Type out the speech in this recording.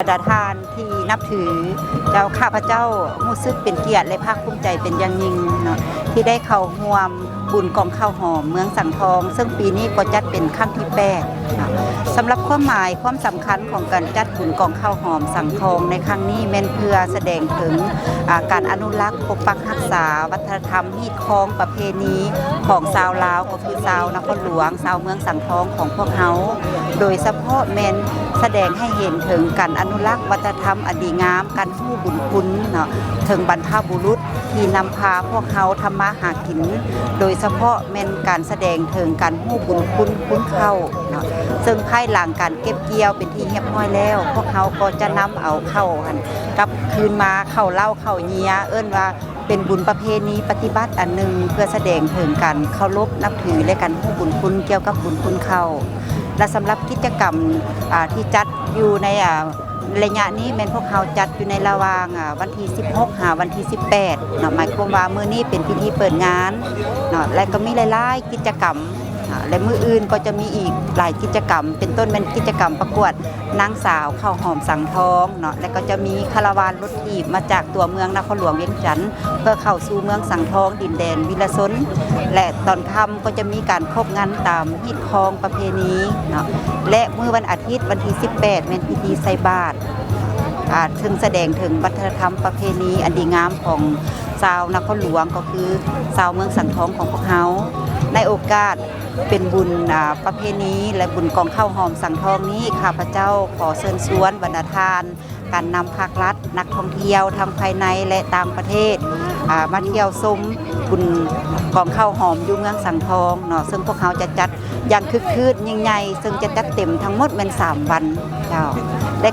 ບັນດາທ່ານທີ່ນັບຖື ເຈົ້າ ຂ້າພະເຈົ້າຮູ້ສຶກເປັນກຽດ ແລະ ພາກພູມໃຈເປັນຢ່າງຍິ່ງເນາະ ທີ່ໄດ້ເຂົ້າຮ່ວມບຸນກອງເຂົ້າຫອມເມືອງສັງທອງ ເຊິ່ງປີນີ້ກໍຈັດເປັນຄັ້ງທີແປດເນາະ. ສຳລັບຄວາມໝາຍຄວາມສຳຄັນຂອງການຈັດບຸນກອງເຂົ້າຫອມສັງທອງໃນຄັ້ງນີ້ ແມ່ນເພື່ອສະແດງເຖິງ ອາ ການອະນຸລັກ ປົກປັກຮັກສາວັດທະນະທຳ ຮີດຄອງປະເພນີຂອງຊາວລາວ ຄືຊາວນະຄອນຫຼວງ ຊາວເມືອງສັງທອງຂອງພວກເຮົາ ໂດຍສະເພາະແມ່ນສະແດງໃຫ້ເຫັນເຖິງການອະນຸລັກວັດທະນະທຳອັນດີງາມ ການຮູ້ບຸນຄຸນເນາະ ເຖິງບັນພະບຸລຸດທີ່ນຳພາພວກເຮົາທຳມາຫາກິນ ໂດຍສະເພາະແມ່ນການສະແດງເຖິງການຮູ້ບຸນຄຸນ ຄຸນເຂົ້າເນາະ ເຊິ່ງພາຍຫຼັງການເກັບກ່ຽວເປັນທີ່ຮຽບຮ້ອຍແລ້ວ ພວກເຮົາກໍຈະນຳເອົາເຂົ້າຫັ້ນກັບຄືນມາ ເຂົ້າເລົ້າເຂົ້າເຫຍື້ອ ເອີ້ນວ່າ ເປັນບຸນປະເພນີປະຕິບັດອັນໜຶ່ງ ເພື່ອສະແດງເຖິງການເຄົາລົບນັບຖື ແລະ ການຮູ້ບຸນຄຸນກ່ຽວກັບບຸນຄຸນເຂົ້າ ແລະ ສຳລັບກິດຈະກຳ ອາ ທີ່ຈັດຢູ່ໃນ ອາ ໄລຍະນີ້ແມ່ນພວກເຮົາຈັດຢູ່ໃນລະຫວ່າງ ອາ ວັນທີສິບຫົກ ຫາວັນທີສິບແປດເນາະ ໝາຍຄວາມວ່າມື້ນີ້ເປັນພິທີເປີດງານເນາະ ແລະ ກໍມີຫຼາຍໆກິດຈະກຳ ອາ ແລະ ມື້ອື່ນກໍຈະມີອີກຫຼາຍກິດຈະກຳ ເປັນຕົ້ນແມ່ນກິດຈະກຳປະກວດນາງສາວເຂົ້າຫອມສັງທອງເນາະ ແລະ ກໍຈະມີຄາລາວານລົດຖີບມາຈາກຕົວເມືອງນະຄອນຫຼວງວຽງຈັນ ເພື່ອເຂົ້າສູ່ເມືອງສັງທອງ ດິນແດນວິລະຊົນ ແລະ ຕອນຄ່ຳກໍຈະມີການຄົບງັນຕາມຮີດຄອງປະເພນີເນາະ ແລະ ມື້ວັນອາທິດ ວັນທີສິບແປດ ແມ່ນພິທີໃສ່ບາດ ອາ ເຊິ່ງສະແດງເຖິງວັດທະນະທຳປະເພນີອັນດີງາມຂອງຊາວນະຄອນຫຼວງ ກໍຄືຊາວເມືອງສັງທອງຂອງພວກເຮົາ ໃນໂອກາດ ເປັນບຸນ ອາ ປະເພນີ ແລະ ບຸນກອງເຂົ້າຫອມສັງທອງນີ້ ຂ້າພະເຈົ້າຂໍເຊີນຊວນບັນດາທ່ານ ການນຳພາກລັດ, ນັກທ່ອງທ່ຽວທັງພາຍໃນ ແລະ ຕ່າງປະເທດ ອາ ມາທ່ຽວຊົມບຸນກອງເຂົ້າຫອມຢູ່ເມືອງສັງທອງເນາະ ເຊິ່ງພວກເຮົາຈະຈັດຢ່າງຄຶກຄື້ນຍິ່ງໃຫຍ່ ເຊິ່ງຈະຈັດເຕັມທັງໝົດແມ່ນສາມວັນເຈົ້າ ແລະ